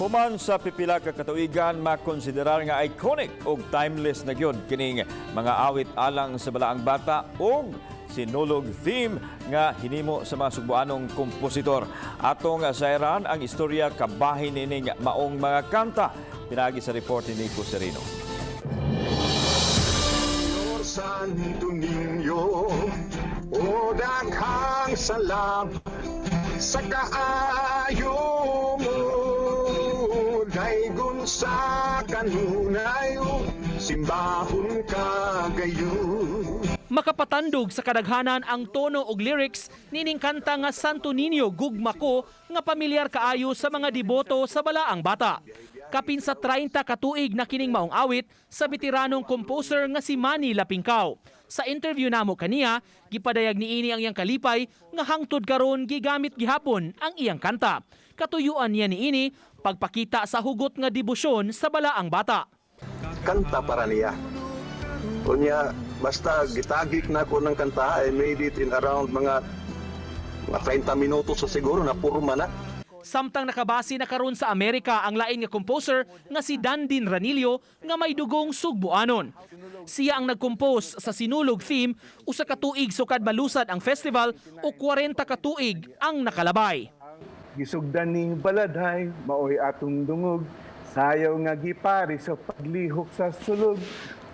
Human sa pipila ka katuigan, makonsiderar nga iconic ug timeless na gyud kining mga awit alang sa Balaang Bata ug Sinulog theme nga hinimo sa mga Sugboanong kompositor. Atong sayran ang istorya kabahin nining maong mga kanta. Pinaagi sa report ni Nico Serino. Santo Niño, o daghang salamat sa kaayo mo, daygon sa kanunay, simbahon ka gayon. Makapatandog sa kadaghanan ang tono og lyrics nining kanta nga "Santo Niño Gugma Ko" nga pamilyar kaayo sa mga deboto sa Balaang Bata. Kapin sa 30 katuig na kining maong awit sa veteranong composer nga si Manny Lapingkaw. Sa interview namo kaniya, gipadayag niini ang iyang kalipay nga hangtod karon gigamit gihapon ang iyang kanta. Katuyuan niya niini pagpakita sa hugot nga debosyon sa Balaang Bata. Kanta para niya. Unya, basta gitagik na ko ng kanta, I made it in around mga 30 minutos sa siguro na purma na. Samtang nakabase na karon sa Amerika ang lain nga composer nga si Dandin Ranillo nga may dugong Sugbuanon. Siya ang nag-compose sa Sinulog theme 1 ka tuig sukad malusad ang festival o 40 ka tuig ang nakalabay. Gisugdan ning baladhay, maoy atong dungog. Sayaw nga gipari sa paglihok sa sulog.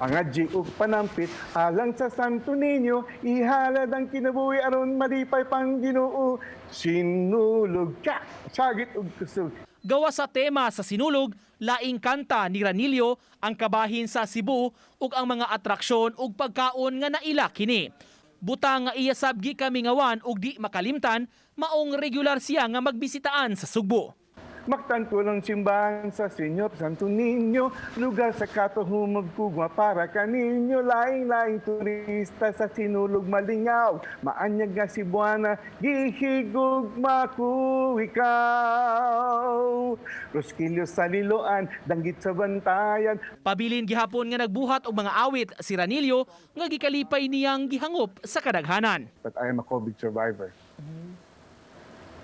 Pangadji ug panampit alang sa Santo Niño, ihalad ang kinabuhi aron malipay pang Ginoo. Sinulog ka, sagit ug kusog. Gawa sa tema sa Sinulog, laing kanta ni Ranillo ang kabahin sa Cebu ug ang mga atraksyon ug pagkaon nga naila kini. Butang nga iya sab gikamingawan ug di makalimtan, maong regular siya nga magbisitaan sa Sugbo. Mactan simbahan sa Señor Santo Niño, lugar sa katuhumog kugma para kaninyo, laing-laing turista sa Sinulog malingaw, maanyag nga Cebuana, gihigugma ko ikaw. Roskilio sa Liloan, danggit sa Bantayan. Pabilin gihapon nga nagbuhat og mga awit si Ranillo nga gikalipay niyang gihangop sa kadaghanan. But I am a COVID survivor.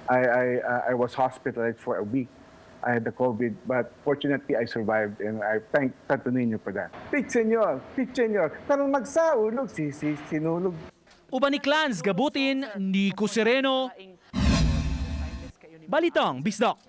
I was hospitalized for a week. I had the COVID, but fortunately I survived and I thank Santo Niño for that. Pit Señor, Pit Señor, tarong magsaulog, si sinulog. Uban ni Clans Gabutin, Nico Sereno, Balitang Bisdak.